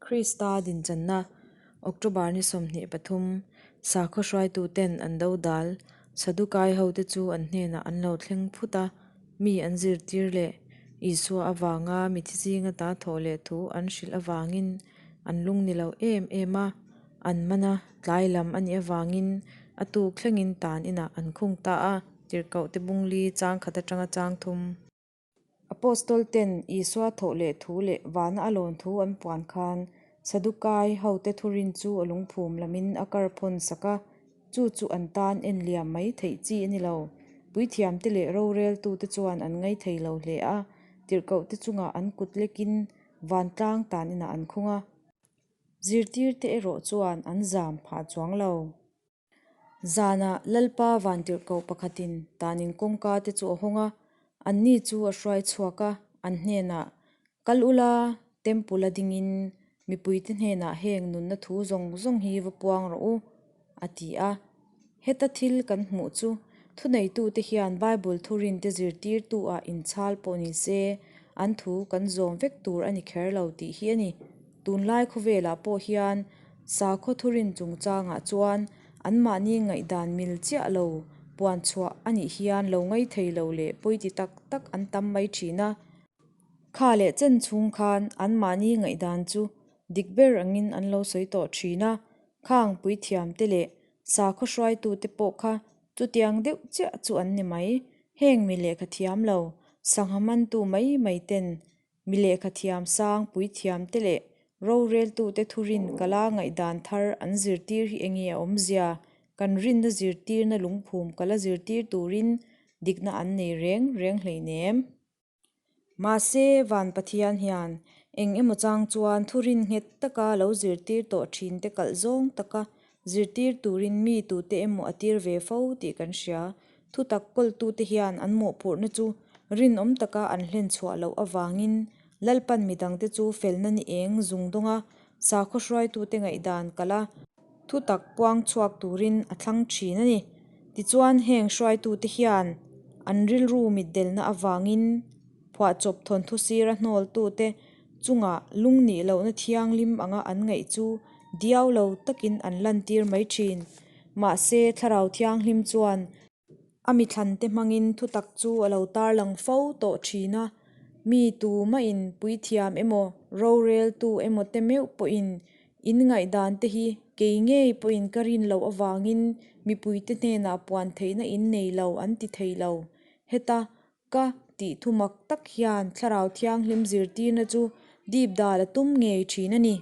Krista dinchanna, October ni 23, Sakhaw hruaituten an dodal, Sadukai hote chu an hnenah an lo thleng phut a, mi an zirtir leh Isua avanga mithi zinga ta thawh leh thu an hrilh avangin an lung ni lo em em a, an man a, tlai lam a nih avangin a tuk thlengin tan inah an khung ta a, Tirhkohte bungli chang khat atanga chang thum. Apostol-ten Isua thawh leh thu leh vana a lawn thu an puan khan Sadukai hote thurin chu a lungphum lamin a kar phawn sak a, chu chu an tan en liam mai theih chi a ni lo. Puithiamte leh roreltute chuan an ngaithei lo hle a, tirhkohte chungah an kut lekin vantlang tan inah an khung a. Zirtirte erawh chuan an zam phah chuang lo. Zanah Lalpa Vantirhkoh pakhatin tanin kawngka te chu a hawng a, anni chu a hruai chhuak a, an hnenah, Kal ula, Temple a dingin mipuite hnenah heng nunna thu zawng zawng hi va puang rawh u, a ti a. Heta thil kan hmuh chu thuneitute hian Bible thurinte zirtirtu-ah inchhal pawh ni se, an thu kan zawm vek tur a ni kher lo tih hi a ni. Tunlai khawvelah pawh hian sakhaw thurin chungchangah chuan anmahni ngaihdan mil chiah lo puan chhuah a nih hian lo ngaithei lo leh pawiti tak tak an tam mai thin a. Kha leh chen chhung khan anmahni ngaihdan chu dik ber angin an lo sawi tawh thin a, khang puithiamte leh sakhaw hruaitute pawh kha chutiang deuh chiah chu an ni mai. Heng mi lehkha thiam lo, sangha mantu mai mai ten Mi lehkha thiam sang, puithiam te leh roreltute thurin kala ngaihdan thar an zirtir hi enge a awmzia? Kan rinna zirtirna lungphum kala zirtir turin dikna an nei reng reng hleinem. Mahse, Van Pathian hian eng emaw chang chuan thurin nghet taka lo zirtir tawh thinte kalh zawng taka zirtir turin mi tute emaw a tir ve fo tih kan hria. Thutak kawltute hian an mawhphurhna chu rinawm taka an hlen chhuah loh avangin Lalpan midangte chu felna ni eng zung dawnga sakhaw hruaitute ngaihdan kalh a, thutak puang chhuak turin a thlang thin a ni. Tichuan heng hruaitute hian an rilru mitdelna avangin phuahchawp thawnthu sira hnawltute chungah lungnih lohna thianghlim anga an ngaih chu diau lo takin an lantir mai thin. Mahse, Thlarau Thianghlim chuan a mithlante hmangin thutak chu a lo tarlang fo tawh thin a, mi tu mahin puithiam emaw, roreltu emaw te meuh pawhin in ngaihdan te hi kei ngei pawhin ka rin loh avangin mipuite hnenah puan theihna in nei lo an ti thei lo. Heta Ka tih thu mak tak hian Thlarau Thianghlim zirtirna chu dip dal a tum ngei thin a ni.